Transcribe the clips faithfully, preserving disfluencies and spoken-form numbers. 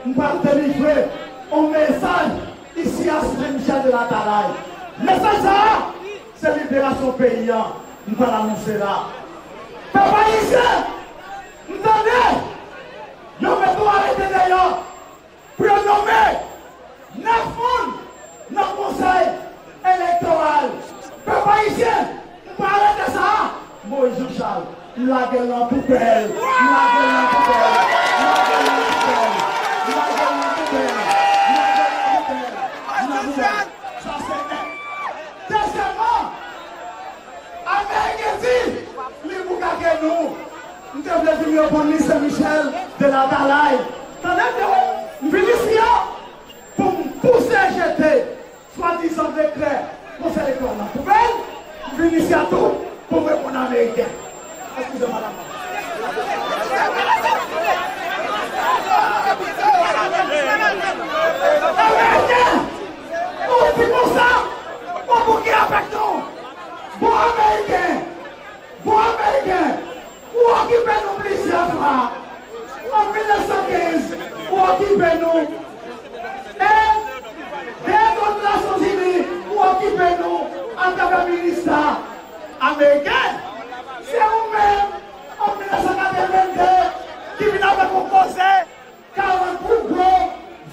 M pral delivre yon mesaj isi a Site Michèl de Latalay. Mesaj sa a, se liberasyon peyi a m pral anonse la. Pèp ayisyen, m tande yo mete yon arete deyò pou yo nonmen nèf moun nan konsèy elektoral. Pèp ayisyen, m pa arete sa a. Moïse Jean Charles, m lage l nan poubèl. M lage l nan poubèl. M lage l nan poubèl. M lage l nan poubèl. M lage l nan poubèl. M lage l nan poubèl. Sa se nèt. Dezyèmman, Ameriken di li boukake nou. M te vle vin reponn li, Sen Michèl de Latalay. Tande byen, wi. M vin isi a pou m pouse jete swadizan dekrè Konsèy Elektoral nan poubèl. M vin isi a tou pou m reponn Ameriken. Eskize, madanm. Ameriken! Ou di konsa, ou bouke avèk nou. Bon Ameriken, bon Ameriken, ou okipe nou plizyè fwa. An mil nèf san kenz, ou okipe nou. E de lòt Nasyonzini, ou okipe nou atravè minista ameriken. Se ou menm, an mil nèf san katreven de, ki vin avèk yon koze karant pou gwo,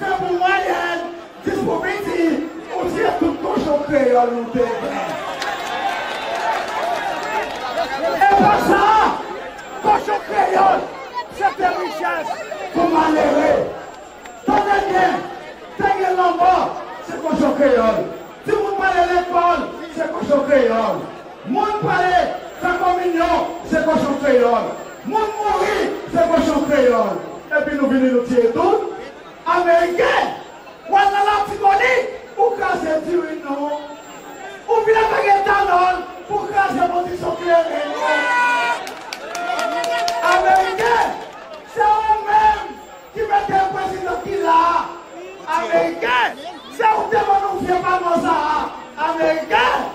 ven pou mwayèn, dis pou piti, ou tiye tout kochon kreyòl nou te gen. E pa sa, kochon kreyòl, se te richès pou malere. Tande byen, te gen lanmò, se kochon kreyòl. Timoun prale lekòl, se kochon kreyòl. Moun prale fè kominyon, se kochon kreyòl. Moun mouri, se kochon kreyòl. Epi nou vini nou tiye tout. Ameriken, w al nan Latibonit, ou kraze diri nou. Ou vin avèk etanòl pou kraze pwodiksyon kleren nou. Ameriken, se ou menm ki mete prezidan ki la a. Ameriken, se ou te ban nou vye palman sa a. Ameriken,